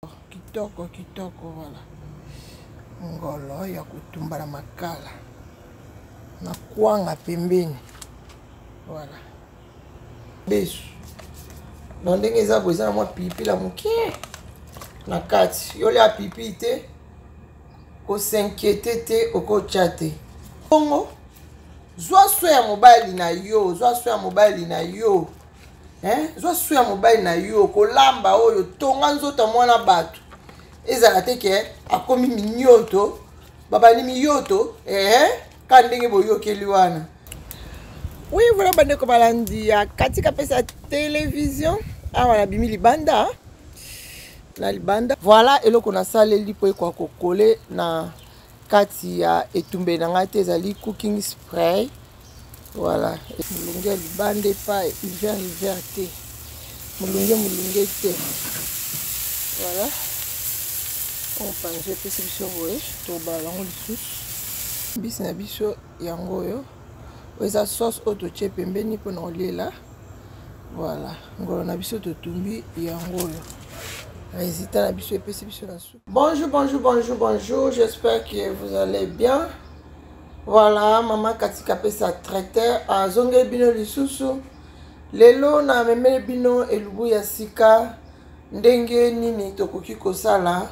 Kitoko kitoko, voilà. Ngolo ya kotumba na makala na kwanga pembeni, voilà. Besu na ndenge eza boye, eza na mwa pilipili ya moke na kati. Yo lia pilipili te, kosinquiete te, okotya te. Bongo zwa so ya mobali na yo, zwa so ya mobali na yo, eh? Zwa so ya mobali na yo kolamba oyo, tonga nzoto ya mwana bato, ezala te ke akomi minyoto, babandi miyoto, eh? Ka ndenge boyokeli wana. Oui, voilà, bandeko balandi ya Katika Pesa Télévision, awa nabimi libanda na libanda. Voilà eloko nasaleli mpo ekoka kokole na kati ya etumbeli na ngai te, ezali cooking spray. Voilà, molunge ya libanda epai hiver, hiver te, molunge molunge te. Voilà, mopanzi epesi biso boye, tobala yango lisusu. Mbisi na biso yango oyo, oyo eza sauce oyo totie pembeni mpona koliela. Voilà, ngolo na biso totumbi yango oyo, résultat na biso epesi biso na suka. Bonjour, bonjour, bonjour, bonjour, j'espère que vous allez bien. Voilà, mama Katika Pesa Traiteur azongeli bino lisusu lelo. Na memeli bino elubu ya sika, ndenge nini tokoki kosala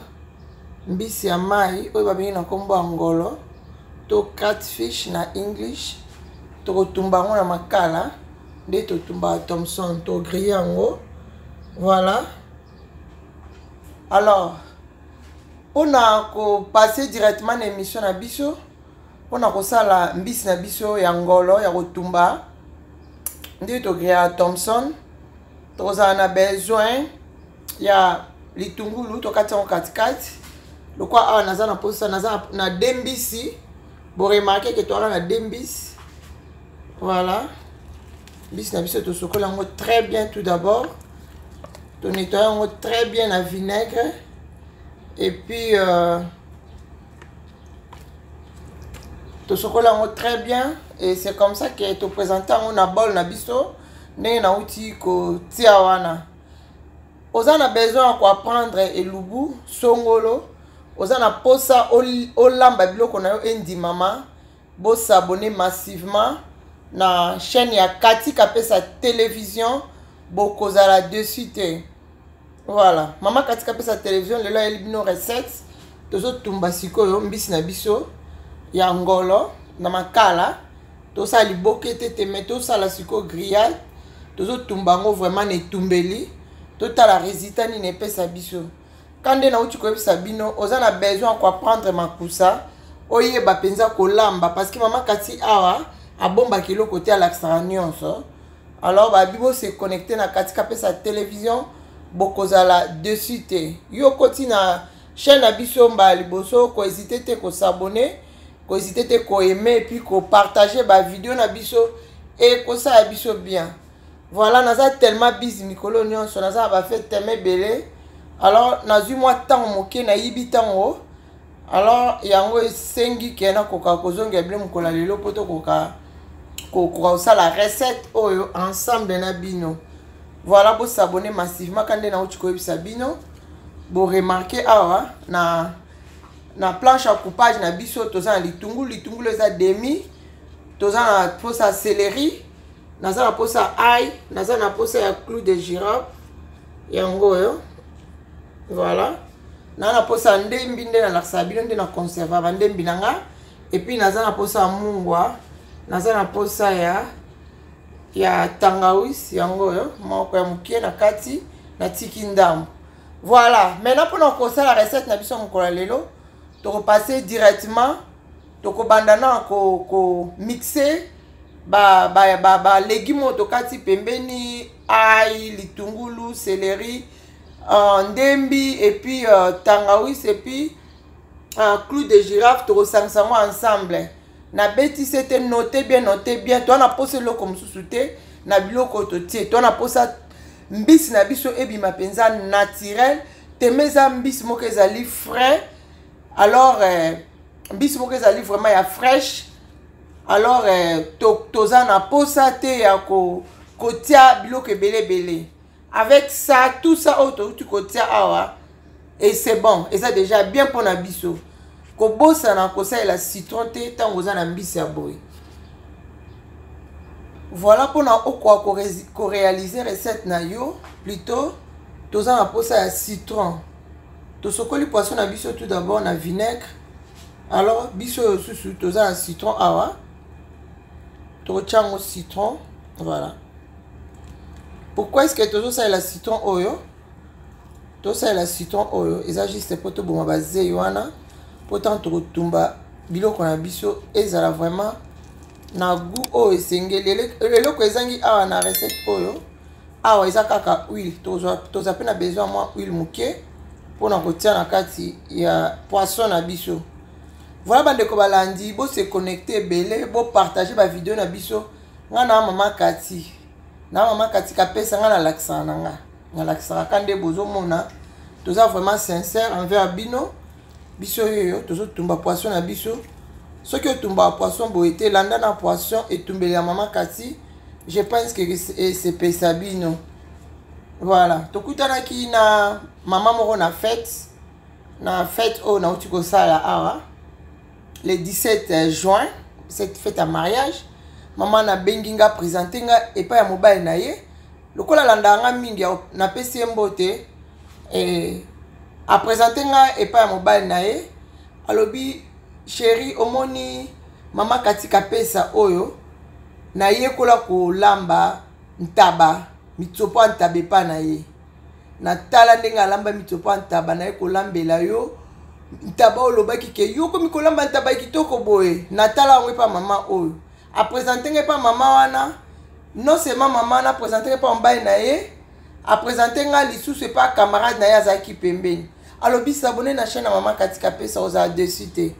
mbisi ya mai oyo babengi na nkombo ya ngolo to catfish na English. Tokotumba yango na makala nde totumba thomson, togrille yango. Voilà, alors mpona kopasser directement na émission na biso mpona kosala mbisi na biso ya ngolo ya kotumba nde togrillaka thomson, tokozala na besoin ya litungulu, tokati yango katikati. Lokwa awa naza na posa, naza na de mbisi, boremarquer ke toala na de mbisi. Voilà, mbisi na biso tosokola yango très bien. Tout d'abord tonettoye yango très bien na vinaigre et puis tosokola yango très bien et c'est comme ça que toprésente yango na bol na biso ndenge nauti kotia wana. Oza na besoin ya koapprendre elubu songolo, oza na posa olamba biloko na yo endimama, bos'abonner massivement na chaîne ya Katika Pesa Télévision, bokozala dessus te. Voilà, mama Katika Pesa Télévision lelo ayeli bino recette. Tozotumba sikoyo mbisi na biso ya ngolo na makala. Tosala liboke te te, mais tosala sikoyo grillade. Tozotumba yango vraiment na etumbeli, totala résultat nini epesa biso. Ka nde nauti koyebisa bino, oza na besoin ya koapprendre makusa, oyeba mpenza kolamba, parce que mama Kati awa abombaka eloko te, alakisaka nyonso. Alors babi bose connecte na Katika Pesa Télévision, bokozala dessus te. Yo koti na chaîne na biso mbala liboso, kohésite te kos'abonner, kohésite te koaimer et puis kopartager bavideo na biso, ekosala biso bien. Voilà, naza tellement busy mikolo nyonso, naza na bafête tellement ebele, alors nazwi mwa ntango moke, nayibi ntango. Alors yango esengi ke nakoka kozongela bino mokolo ya lelo mpo tokoka kokoka kosala recette oyo ensemble na bino. Voilà, bos'abonner massivement. Ka nde nauti koyebisa bino, boremarquer awa na planche ya coupage na biso, toza na litungulu. Litungulu eza demi, toza na posa ya céleri, naza na posa ya ail, naza na posa ya clou de girofle, yango oyo. Voilà, naza na posa ya ndembi, nde nalakisaka bino nde na conserva bandembi na nga. Et puis naza na posa ya mungwa, naza na posa ya tangawis, yango oyo moko ya moke na kati, natiki ndambo. Voilà, maintenant mpona kosala recette na biso mokolo ya lelo, tokopasser directement, tokobanda na komixer balégume oyo tokati pembeni: ail, litungulu, céleri, ndembi et puis tangawis et puis clou de girofle. Tokosangisa yango ensemble. Nabetisi ete note bien, note bien, toa na posa eloko mosusu te na biloko oyo totie. Toa na posa mbisi na biso ebima mpenza naturel. Teme eza mbisi moko ezali frais, alors mbisi moko ezali vraiment ya fraîche. Alors toza na posa te ya kotia biloko ebele ebele. Avec ça, tout ça oyo touti kotia awa, Et c'est bon, eza déjà bien mpona biso. Kobosana kosalela citron te ntango oza na mbisi ya boye. Voilà, mpona okoka koréaliser recette na yo, plutôt toza na mposa ya citron. Tosokoli poisson na biso tout d'abord na vinaigre. Alors biso oyo susu toza na citron awa, tokotia yango citron. Voilà pourquoi est ce que tozosalela citron oyo. Tosalela citron oyo eza juste mpo toboma bazei wana, mpo ntango tokotumba biloko na biso ezala vraiment na goût oyo esengeli. Eloko ezangi awa na recette oyo awa eza kaka huile. Toza mpe na besoin mwa huile moke mpona kotia na kati ya poisson na biso. Voilà, bandeko balandi, bose connecte ebele, bopartage bavideo na biso. Nga na mama Kati, na mama Kati Kapesa, nga nalakisaka na nga, nalakisaka ka nde bozomona. Toza vraiment sincère envers bino. Biso oyo tozotumba poisson na biso. Soki otumbaka poisson boye te, landa na poisson etumbeli ya mama Kati. Je pense que esepesa bino. Voilà, tokutanaki na mama moko na fête, na fête oyo nauti kosala awa le 17 juin, cette fête ya mariage. Mama nabengi nga, présente nga epai ya mobali na ye. Lokola alandaka nga mingi, napesi ye mbote. Aprésente nga epai ya mobali na ye, alobi: "Chéri, omoni mama Kati Kapesa oyo, nayekola kolamba ntaba, mitsopo ya ntaba epai na ye. Natala ndenge alamba mitsopo ya ntaba, naye kolambela yo ntaba. Olobaki ke yo komi kolamba ntaba ya kitoko boye, natala yango epa mama oyo." Aprésente nga epa mama wana. Non seulement mama wana aprésente nga epa mobali na ye, aprésente nga lisusu epa camarade na ye azalaki pembeni. Alobi: "S'abonner na chaîne ya mama Kati Kapesa, ozala dessus te."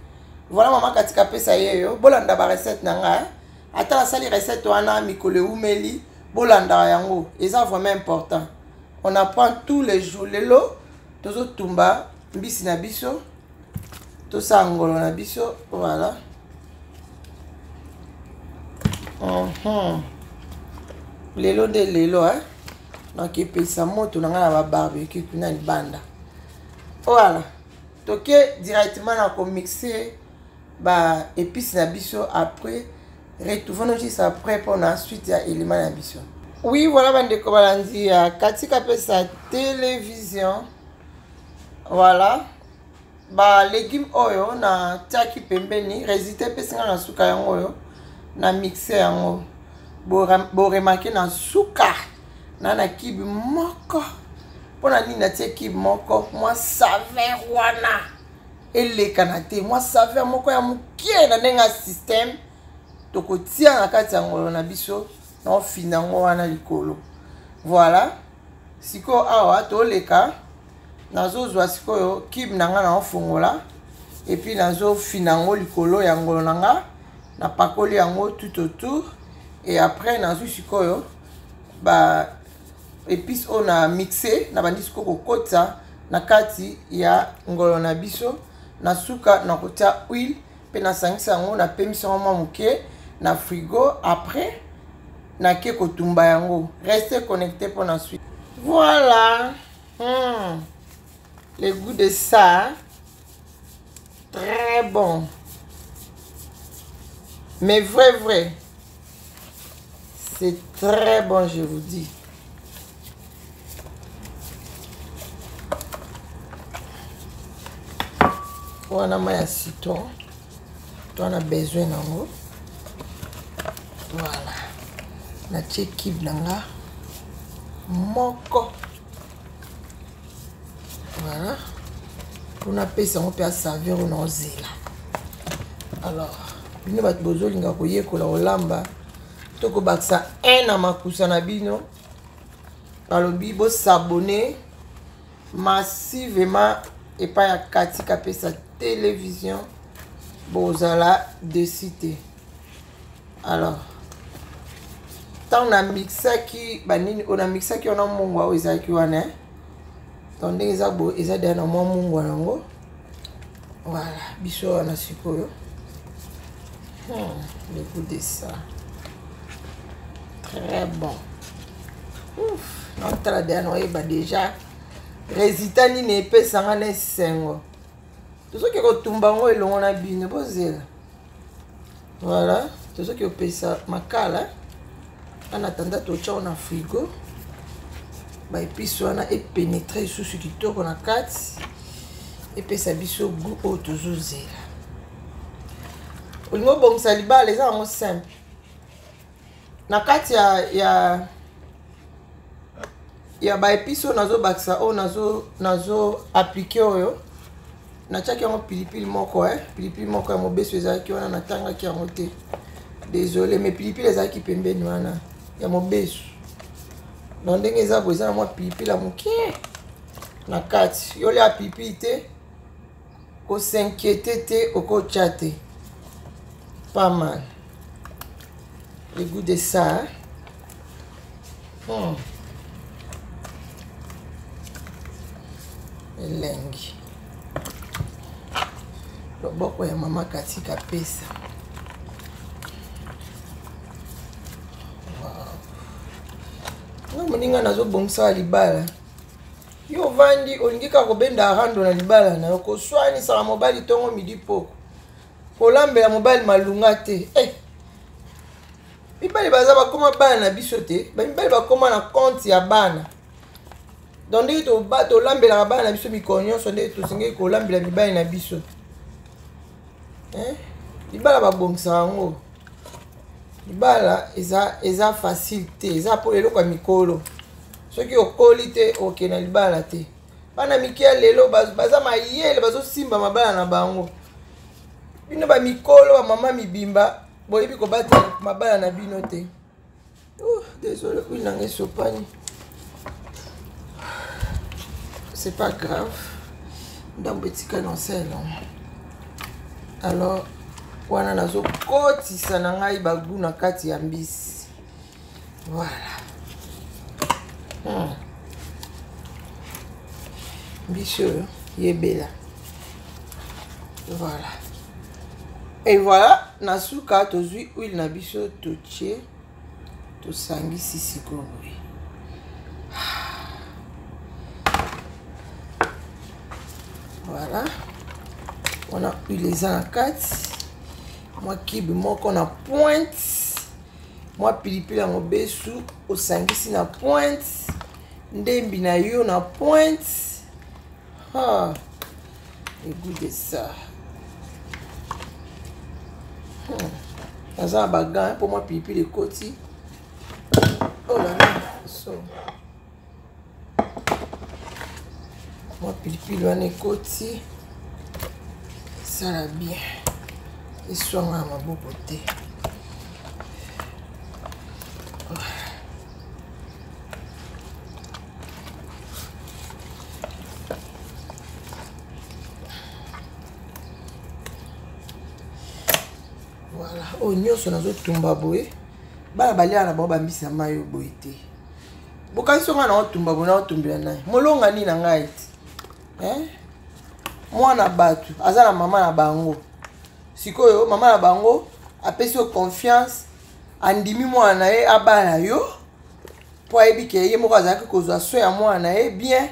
Voilà, mama Kati Kapesa ye yo. Bolanda barecette na ngai. Ata nasali recette wana mikolo ewumeli, bolandaka yango, eza vraiment important. On apprend tous les jours. Lelo tozotumba mbisi na biso, tosala ngolo na biso. Voilà. Lelo nde lelo, eh? Donc epelisa moto na ngai na babarbecue kuna libanda. Voilà, toke directement na komixer baépice na biso. Après, retrouvons juste après mpona suite ya élément na biso. Oui, voilà, bandeko balandi ya Kati Kapesa Télévision, voilà balégume oyo natiaki pembeni. Résultat epesinga na suka yango oyo na mixe yango. Boremarquer na suka na cube moko. Mpona nini natie cube moko? Mwa saveur wana elekana te, mwa saveur moko ya mokie na ndenge ya système tokotia na kati ya ngolo na biso na ofina yango wana likolo. Voilà, sikoyo awa toleka, nazozwa sikoyo cube na nga, naofongola et puis nazofina yango likolo ya ngolo na nga, napakoli yango tout autour. Et après nazwi sikoyo ba épice oyo na mixe, na bandi sikoyo kokotisa na kati ya ngolo na biso. Na suka na kotia huile mpe nasangisa yango, napemisa yango mwa moke na frigo. Après nake kotumba yango. Reste connecté mpona suite. Voilà. Le goût de ça, très bon, mais vrai vrai, c'est très bon, je vous dis. Wana mai ya citron, towana besoin nango. Voilà, natie cube na nga moko. Voilà, mpona apesa yango mpe asaveur oyo naozela. Alors bino bato bozolinga koyekola kolamba to kobakisa 1 na makusa na bino, balobi bos'abonner massivement epai ya Kati Kapesa Télévision, bozala déçus te. Alors ntango namixaki banini oyo, namixaki wana mungwa oyo ezalaki wana. Donc ndenge eza boye, eza deya na mwa mungwa nango. Voilà, biso wana sikoyo. Le goût de ça, très bon. Ouf, naotala deya, naoyeba déjà. Resultat nini epesa nga na esengo. Tozoki kotumba yango elongo na bino, bozela. Voilà, tozoki kopesa makala. En attendant totya yango na frigo. Ba épices wana epenetre lisusu kitoko na kati. Epesa biso goût oyo tozozela. Olingi obongisa libala eza yango simple. Na kati ya ba épices oyo nazobakisa, oyo nazo appliquer oyo, natiaki yango pilipili moko, pilipili moko ya mobesu ezalaki wana, natangaki yango te, désolé, mais pilipili ezalaki pembeni wana ya mobesu. Donc ndenge eza boye, eza na mwa pilipili ya moke na kati. Yo lia pilipili te, kos'inquiéter te, okotya te. Pas mal le goût de ça, hein? Elengi loboko ya mama Katika pesa. Wow. Nga moninga nazobongisa libala, yo ovandi olingi kaka kobenda rando na libala na yo, koswanisaka mobali ntongo midi poko, kolambela mobali malunga te. Mibali baza bakóma bana na biso te, bamibali bakóma na compte ya bana. Donc ndenge tolambelaka bana na biso mikolo nyonso, ndenge tosengeli kolambela mibali na biso. Libala babongisaka yango. Libala eza facile te, eza mpo eloko ya mikolo. Soki okoli te, okende na libala te. Bana mike ya lelo baza mayele, bazosimba mabala na bango. Bino bamikolo, bamama mibimba, boyebi kobatela mabala na bino te. Oh, désolé, huile nanga esopani, c'est pas grave, ndambo etikali onsele. Alors wana nazokotisa na ngai bagoût na kati ya mbisi. Voilà. Mbisi oyo yebela. Voilà et voilà, na suka tozwi huile na biso, totie, tosangisi sikoyo boye. Voilà, wana huile eza na kati, mwa kibe moko na pointe, mwa pilipili ya mobesu osangisi na pointe, ndembi na yo na pointe. Ah, le goût de ça. Naza na bagants mpo mwa pilipili ekoti. Oh là là, so mwa pilipili wana ekoti, esala bien, eswanga na maboko te. Voilà, oyo nyonso nazotumba boye, bana baliaka na bango bambisi ya mai oyo boye te. Bokanisi nga na otumba boye, naotumbela nai molonga nini na ngai ti, eh? Mwana bato aza na mama na bango. Sikoyo mama na bango apesi yo confiance, andimi mwana na ye abala yo, mpo ayebi ke ye moko azalaki kozwa soin ya mwana na ye bien,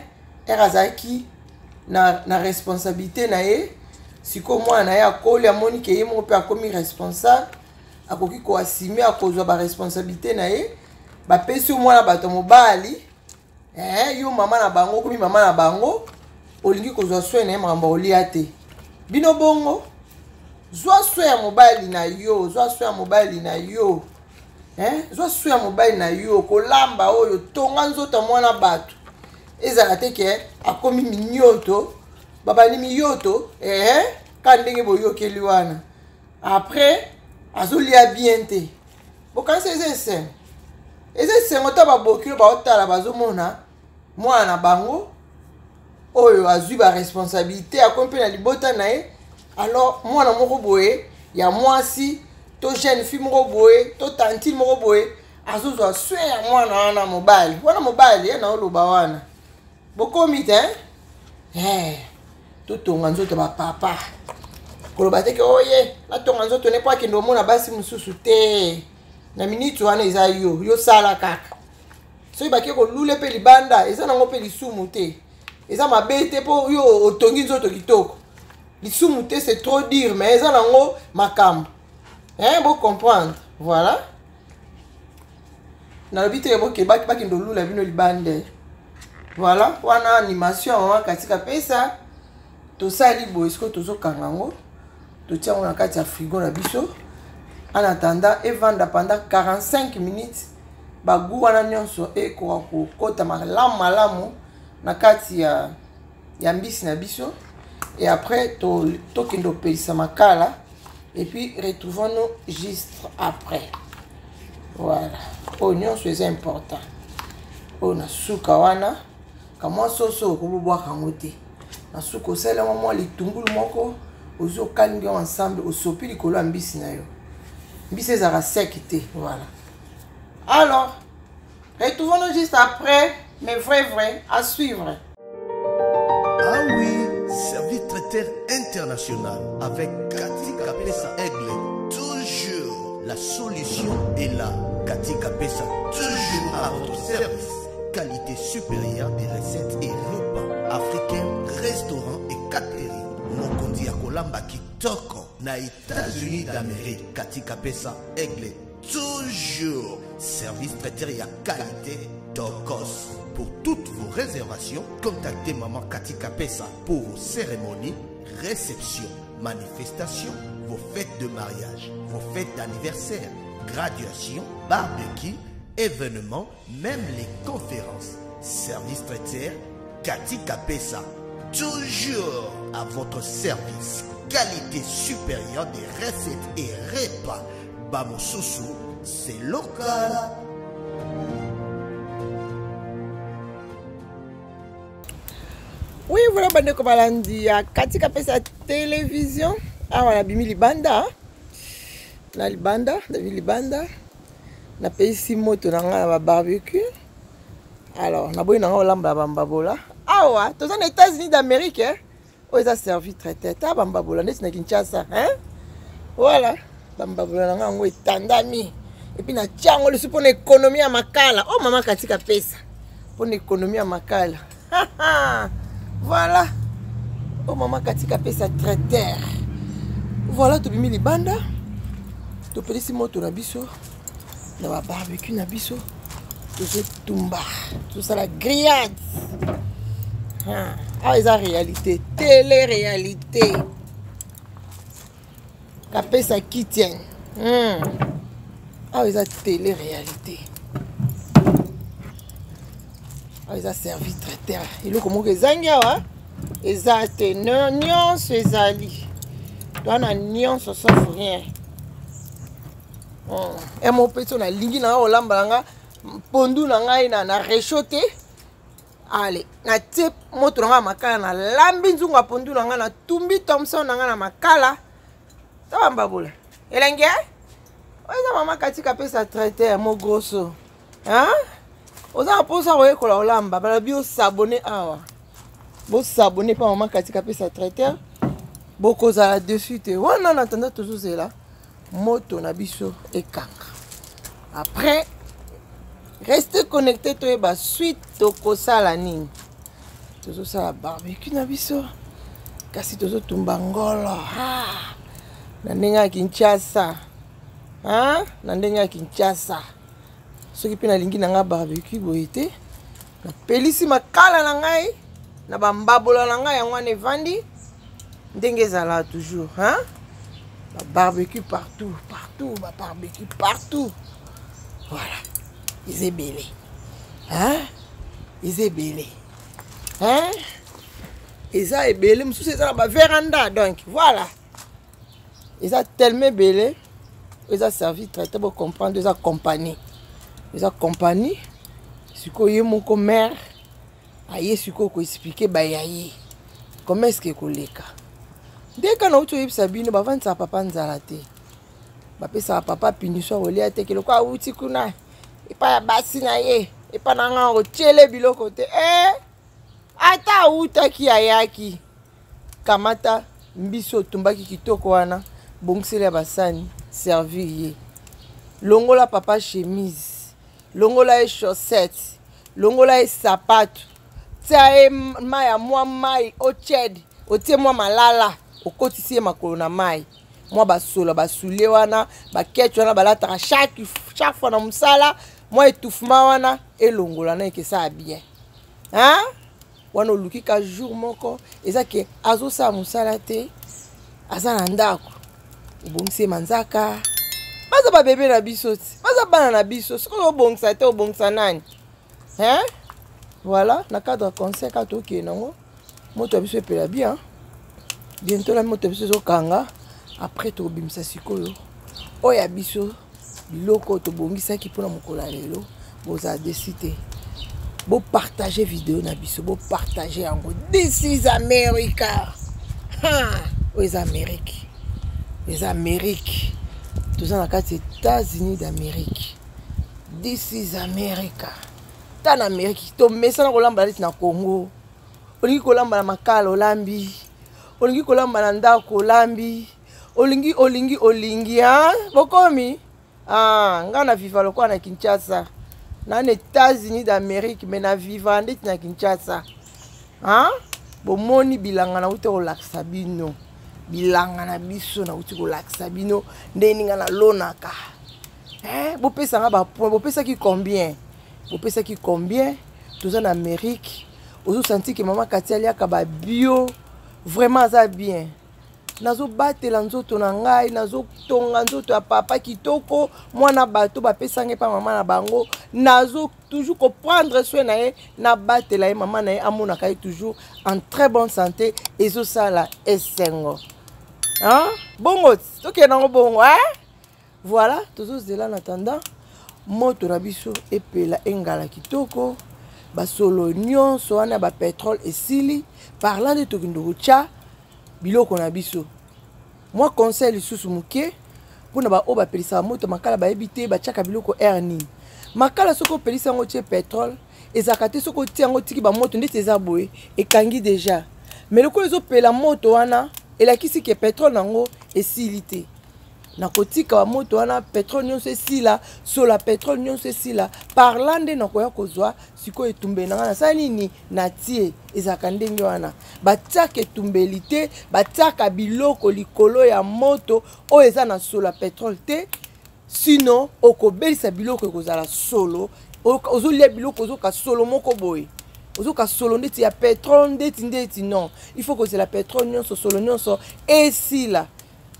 ere azalaki na responsabilité na ye. Sikoyo mwana na ye akoli, amoni ke ye moko mpe akomi responsable, akoki koassumer, akozwa baresponsabilité na ye. Bapesi yo mwana bato mobali, yo mama na bango, okomi mama na bango, olingi kozwa soin na ye, makambo olia te. Bino bongo, zwa soin ya mobali na yo, zwa soin ya mobali na yo, zwa soin ya mobali na yo. Kolamba oyo, tonga nzoto ya mwana bato, ezala te ke akomi minioto, babandi miyoto, ka ndenge boyokeli wana, après azolia bien te. Bokanisi eza esengo? Eza esengo ta babokilo baotala, bazomona mwana na bango oyo azwi baresponsabilité, akomi mpe na libota na ye. Alors mwana moko boye ya mwasi to jeune fille moko boye to tantine moko boye azozwa soin ya mwana wana mobali, wana mobali ye na oloba wana bokomi te. Totonga nzoto bapapa, koloba te ke oye natonga nzoto ne mpo akende omona basi mosusu te. Na miniti wana eza yo, yosala kaka. Soki bake kolula mpe libanda, eza nango mpe lisumu te. Eza mabe te mpo yo otongi nzoto kitoko. Lisumu te, c'est trop dire, mais eza nango makambo. Hein, bo comprendre. Voilà. Nalobi te boke bakende olula bino libanda. Voilà, wana animation ya mama Katika pesa. Tosali boye sikoyo tozokanga yango. Totia yango na kati ya frigo na biso. En attendant, evanda pendant 45 minutes. Bagu wana nyonso ekoka kokota malamu malamu na kati ya mbisi na biso. Et après, tokende opelisa makala. Et puis, retrouvons-nous juste après. Voilà. Oyo nyonso eza important. Oyo na suka wana, kamwa soso okobobwaka yango te. Na suka osali yango mwa litungulu moko, ozwi okalingi yango ensemble, osopi likolo ya mbisi na yo. Mbisi ezalaka sec te. Voilà. Alors, retrouvons-nous juste après, mais vrai vrai, à suivre. Ah oui, service traiteur international avec Cathy Kapesa Aigle. Toujours, la solution est là. Cathy Kapesa, toujours à votre service. Qualité supérieure des recettes et repas africains, restaurants et catering. Mokonzi ya kolamba kitoko na États-Unis d'Amérique. Cathy Kapesa Aigle, toujours. Service traiteur ya qualité Tokos. Pour toutes vos réservations, contactez Maman Cathy Kapesa pour vos cérémonies, réceptions, manifestations, vos fêtes de mariage, vos fêtes d'anniversaire, graduation, barbecue, événements, même les conférences. Service traiteur Cathy Kapesa, toujours à votre service. Qualité supérieure des recettes et repas. Bamosusu, c'est local. Oui, voilà, bandeko balandi ya Cathy Kapesa télévision. Awa na bimi libanda. Na libanda, na bimi libanda. Na pesi moto na nga na ba barbecue. Alors, na boyi na nga olamba bambabola. Awa, toza na États-Unis d'Amérique, hein. Oyo eza servi traiteur. Ta bambabola ndeti na Kinshasa, hein. Voilà, bambabola na nga yango etandami. Et puis na tiango lisusu mpona économie ya makala. Oh mama Cathy Kapesa. Mpona économie ya makala. Voilà. Oh mama Cathy Kapesa traiteur. Voilà, tobimi libanda. Topelisi moto na biso na ba barbecue na biso. Tozotumba, tozosala grillade. Ah, eza réalité, télé-réalité. Kapesa Kitchen. Ah, eza télé-réalité. Ah, eza service traiteur. Eloko moko ezangi awa, eza te nyonso ezali. Toana nyonso sauf rien. Emo mpe na lingi na nga kolamba na nga pondu na ngai na réchaud te. Allez, na tie moto na nga makala, na lambi nzungu ya pondu na nga, na tumbi Thomson na nga na makala. Tobamba bola. Elenge? Oyo eza mama Cathy Kapesa traiteur mo grosso. Hein? Oza na mposa koyekola kolamba, balobi osabone awa. Bosabone pa mama Cathy Kapesa traiteur. Bokozala dessus te. Wana na attendant tozozela moto na biso ekanga. Après, restez connecté toyeba suite tokosala nini. Tozosala barbecue na biso. Kasi tozotumba ngolo. Ah! Na ndenge ya Kinshasa. Hein? Na ndenge ya Kinshasa. Soki mpe nalingi na nga barbecue boye te, napelisi makala na ngai na bambabola na ngai yango wana evandi ndenge ezalaka toujours, hein? Ba barbecue partout, partout, ba barbecue partout. Voilà. Eza ebele. Hein? Eza ebele. Hein? Eza ebele, mosusu eza na ba veranda, donc voilà. Eza tellement ebele. Eza servi traiteur, bo comprendre, eza compagnie. Eza compagnie. Sikoyo ye moko mère aye sikoyo ko expliquer ba ya ye. Comment est-ce que koleka? Ndeka na uti oyebisa bino bavandisaka papa nzala te. Bapesaka papa punition kolia te, keloko awuti kuna epai ya basi na ye, epai na nga otiele biloko te. Ata awutaki ayaki kamata mbisi otumbaki kitoko wana, bongiseli ya basani, servir ye. Longola papa chemise, longola ye chaussette, longola ye sapato. Tia ye mai ya mwa mai o tiède, otie mwa malala, okotisi ye makolo na mai. Mwa basolo basulie wana, baketch wana balataka chaque chaque fois na mosala, mwa étouffement wana elongola na ekesala bien. Hein? Wana oluki ka jour moko eza ke azosala mosala te, aza na ndako, obongisi ye manzaka. Baza babebe na biso ti, baza bana na biso. Soki obongisa te, obongisa nani? Hein? Voilà, na cadre conseil kaka tokende nango, moto ya biso epela bien. Bientôt la moto ya biso ezokanga, après tokobimisa sikoyo oyo ya biso biloko tobongisaki mpona mokolo ya lelo. Bozala desi te, bopartage video na biso, bopartage yango. This is America. Oyo eza Amérique, eza Amérique, toza na kati États-Unis d'Amérique. This is America. Ta na Amérique tomesana kolamba neti na Congo. Olingi kolamba na makala olambi, olingi kolamba na ndako olambi, olingi olingi olingi, hein? Bokomi ah, nga na viva lokola na Kinshasa, na na États-Unis d'Amérique, mais na viva ndeti na Kinshasa. Hein? Bomoni bilanga nauti kolakisa bino, bilanga na biso nauti kolakisa bino ndenge nga nalonaka. Eh, bopesanga ba point, bopesaki combien? Bopesaki combien? Toza na Amérique, ozosanti ke mama Kati aliaka ba bio, vraiment aza bien. Nazobatela nzoto na ngai, nazotonga nzoto ya papa kitoko, mwana bato bapesa ngai pa mama na bango, nazo toujours koprendre soin na ye, nabatela ye, mama na ye amonaka ye toujours en très bonne santé, ezosala esengo. Hein? Bongo tokende nango bongo, hein? Voilà, tozozela en attendant moto na biso epela engala kitoko, basolo nyonso wana ba pétrole esili, par là nde tokende kotya biloko na biso. Mwa conseil lisusu moke mpona baoyo bapelisaka moto makala, bayebi te batiaka biloko air nini. Makala soki opelisi yango otie pétrole ezalaka te, soki otie yango otiki bamoto ndeti eza boye ekangi déjà, mais lokola ezopela moto wana elakisi ke pétrole nango esili te. Nakotika bamoto wana pétrole nyonso esila, sola pétrole nyonso esila, par là nde nakoya kozwa sikoyo etumbeli na ngai. Nasala nini? Natie. Ezalaka ndenge wana, batiaka etumbeli te, batiaka biloko likolo ya moto oyo eza na solo ya pétrole te, sinon okobelisa biloko, ekozala solo. Ozolia biloko ozoka solo moko boye, ozoka solo ndeti ya pétrole, ndeti ndeti. Non, il faut kozela pétrole nyonso, solo nyonso esila.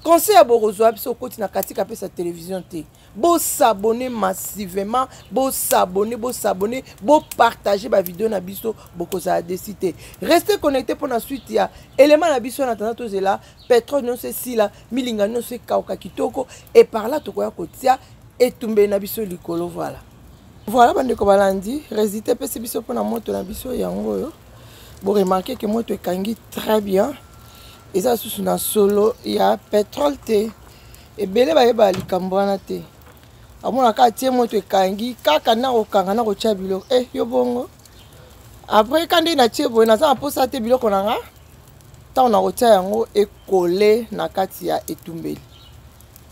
Conseil ya bokozwa biso, okoti na kati kapesa télévision te, bosabone massivement, bosabone, bosabone, bopartage bavideo na biso, bokozala desi te. Reste connecté mpona suite ya élément na biso. Na tanda tozela pétrole nyonso esila, milinga nyonso ekauka kitoko, et par là tokoya kotia etumbeli na biso likolo. Voilà, voilà bandeko balandi, résultat epesi biso mpona moto na biso yango oyo. Boremarquer ke moto ekangi très bien, eza lisusu na solo ya pétrole te. Ebele bayeba likambo wana te, amonaka atie moto ekangi kaka na kokanga na kotia biloko. Eh, yo bongo après ka nde natie boye, naza na mposa te biloko na nga ntango na kotia yango ekole na kati ya etumbeli.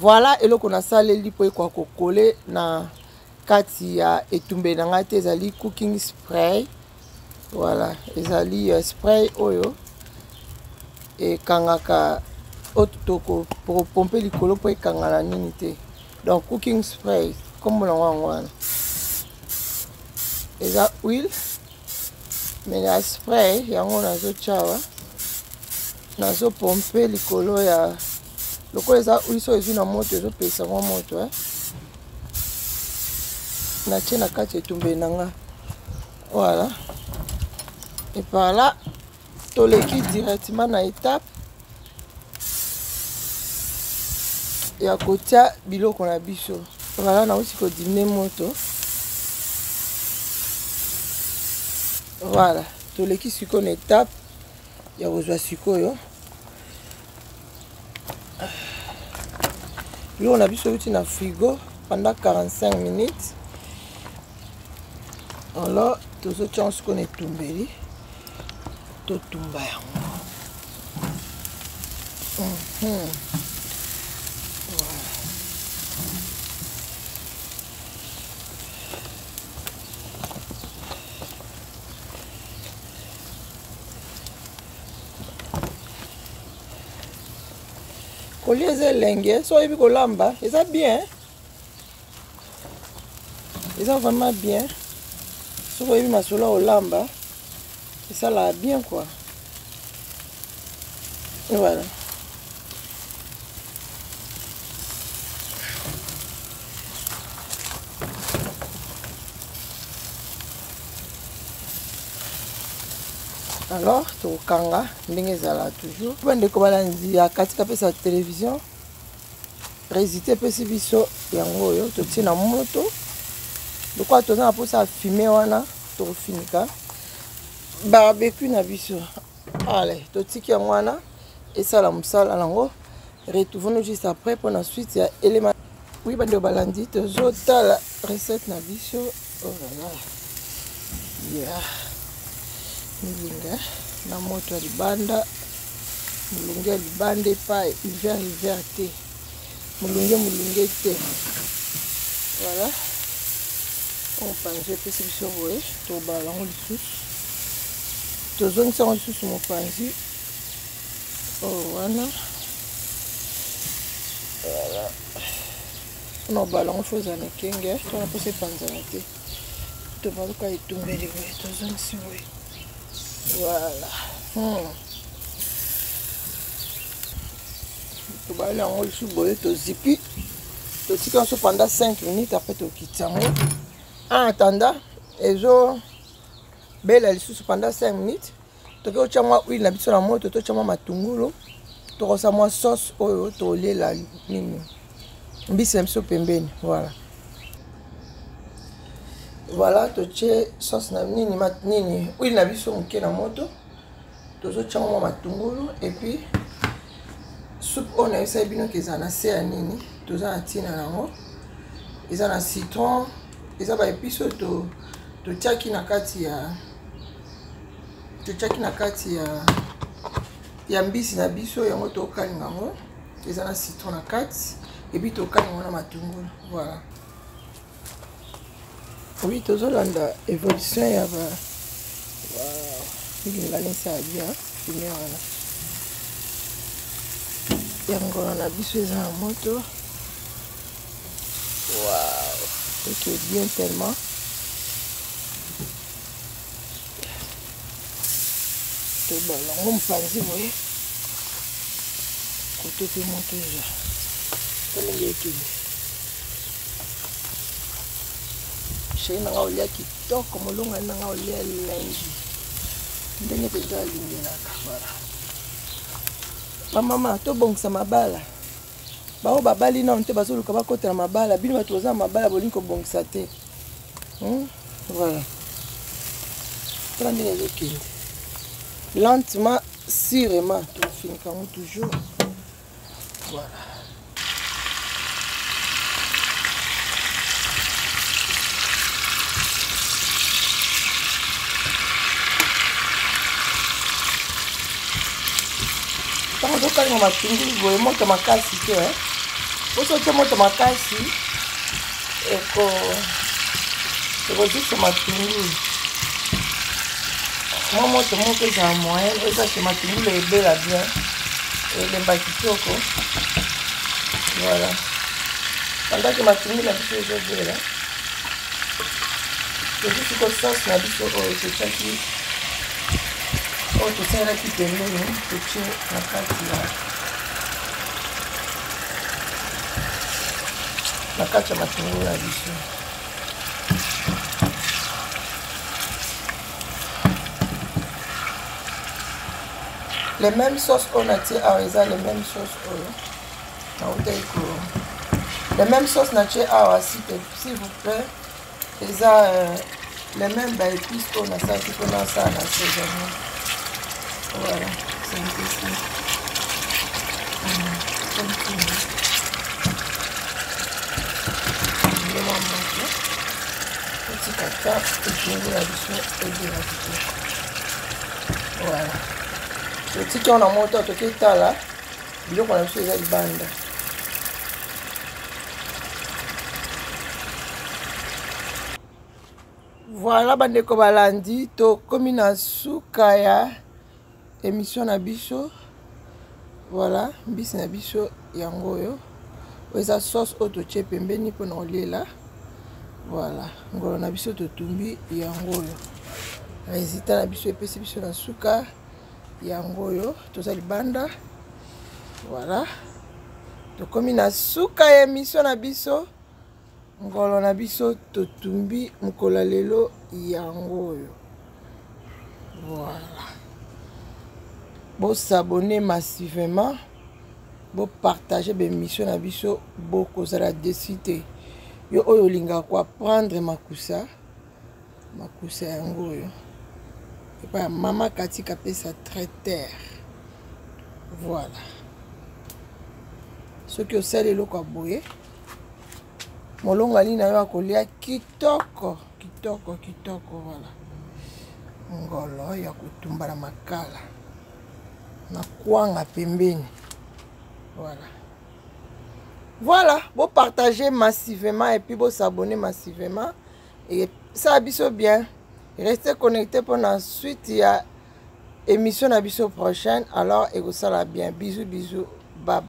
Voilà eloko nasaleli mpo ekoka kokole na kati ya etumbeli na ngai te, ezali cooking spray. Voilà, ezali spray oyo ekangaka, oyo tokopompe likolo mpo ekanga na nini te. Donc cooking spray nkombo nango yango wana, eza huile mais ya spray. Yango nazotya awa, nazopompe likolo ya lokola eza huile, so ezwi na moto ezopelisa mwa moto, eh? Natie na kati etumbeli na nga. Voilà, et par là toleki directement na étape ya kotia biloko na biso. Voilà, nauti kodimine moto. Voilà, toleki sikoyo na étape ya kozwa sikoyo biloko na biso euti na frigo pendant 45 minutes. Alors tozotia yango sikoyo na etumbeli, totumba yango. Voilà. Kolia eza elenge, so oyebi kolamba eza bien, eza vraiment bien. Soki oyebi masolo ya kolamba esalaka bien quoi. Voilà. Alors tokokanga ndenge ezalaka toujours. Bandeko balandi ya Katika Pesa Télévision, résultat epesi biso yango oyo. Totie na moto lokola toza na mposa ya fume wana, tokofinika barbecue na biso. Ale, totiki yango wana esala mosala nango. Retrouvons-nous juste après pour la suite ya élément. Oui, bandeko balandi, tozotala recette na biso. Oh là là, yeah. Milinga na moto ya libanda, molunge ya libanda epai hiver hiver te, molunge molunge te. Voilà, mopanzi epesi biso boye, tobala yango lisusu, tozongisa yango lisusu mopanzi oyo wana. Voilà, mpona kobala yango fo ozala na ekenge mpona mposa epanzana te. Tobaluka etumbeli boye, tozongisi boye. Voilà. Tobali yango lisusu boye, tozipi, totika yango pendant 5 minutes, après tokiti yango. En attendant ezobela lisusu pendant 5 minutes, tokoki kotya mwa huile na biso na moto, totya mwa matungulu, tokosa mwa sauce oyo tolela nini mbisi na biso pembeni. Voilà, voilà, totie sauce na nini, nini huile na biso moke na moto, tozotya mwa matungulu et puis soupe oyo nayebisaki bino ke eza na se ya nini, toza na ntina nango, eza na citron, eza ba épices oyo totiaki na kati ya totiaki na kati ya mbisi na biso. Yango tokalinga yango, eza na citron na kati, et puis tokalinga yango na matungulu. Voilà. Oui, tozolanda évolution ya ba milingana esala bien fume wana. Yango na biso eza na moto. Wow, ok, bien tellement. Tobala yango mopanzi boye, koto mpe moto eza to ndenge ekende. Chéri nanga olia kitoko, molongani nanga olia elengi ndenge mpenza alingelaka. Voilà, bamama, tobongisa mabala. Bao babali nano te, bazoluka bakotela mabala. Bino bato boza na mabala, bolingi kobongisa te. Voilà, tala ndenge ezokende lentement, sûrement tofinika yango toujours. Voilà. Ntango ozokalinga matungulu boye, moto makasi te. Poso otie moto makasi, ekozikisa matungulu. Mwa moto moko ezala moyen, eza ke matungulu ebela bien, elemba kitoko. Voilà, pendant ke matungulu na biso ezobela, tozwi siko sauce na biso oyo totiaki, oyo tosalelaki pembeni, totie na kati ya matungulu na biso. Les mêmes sauce oyo natie awa eza les mêmes sauce oyo nautaki ko, les mêmes sauce natie awa, s'il vous plaît, eza les mêmes baépices oyo nasalaki mpona asala na assaisonnement. Voilà, c'est un peu ça. Mwa moto, otika ta etungulu na biso ebela kitoko. Voilà, totiki yango na moto, toki etala biloko na biso eza libanda. Voilà, bandeko balandi, tokomi na suka ya émission na biso. Voilà, mbisi na biso yango oyo. Oyo eza sauce oyo totie pembeni mpona koliela. Voilà, ngolo na biso totumbi yango oyo. Résultat na biso epesi biso na suka yango oyo, toza libanda. Voilà, tokomi na suka ya émission na biso. Ngolo na biso totumbi mokolo ya lelo yango oyo. Voilà, bosabonne massivement, bopartage baémission na biso, bokozala desi te. Yo oyo olingaka koapprendre makusa, makusa yango oyo epai ya mama Kati Kapesa traiteur. Voilà, soki osali eloko ya boye, molongani na yo akolia kitoko kitoko kitoko. Voilà, ngolo ya kotumba na makala na kwanga pembeni. Voilà, voilà, bopartager massivement et puis bosabonner massivement et ça biso bien. Restez connecté pour la suite ya émission na biso prochaine. Alors ekosala bien. Bisous bisous, bye.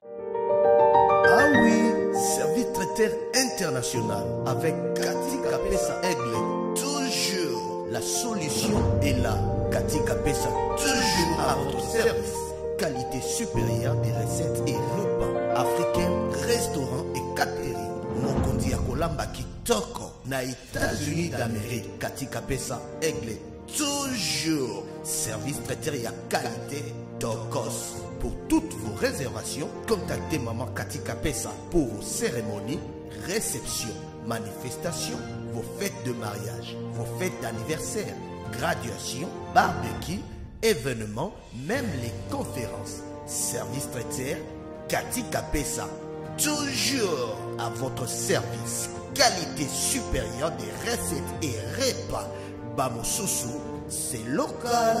Ah oui, service traiteur international avec Cathy Kapesa Aigle. Toujours la solution est là. Cathy Kapesa, toujours à votre service. Qualité supérieure des recettes et repas africains, restaurants et catering. Mokonzi ya kolamba kitoko na États-Unis d'Amérique. Cathy Kapesa Aigle, toujours service traiteur ya qualité tokos. Pour toutes vos réservations, contactez Maman Cathy Kapesa pour vos cérémonies, réceptions, manifestations, vos fêtes de mariage, vos fêtes d'anniversaire, graduation, barbecue, événements, même les conférences. Service traiteur Cathy Kapesa, toujours à votre service. Qualité supérieure des recettes et repas. Bamosusu, c'est local.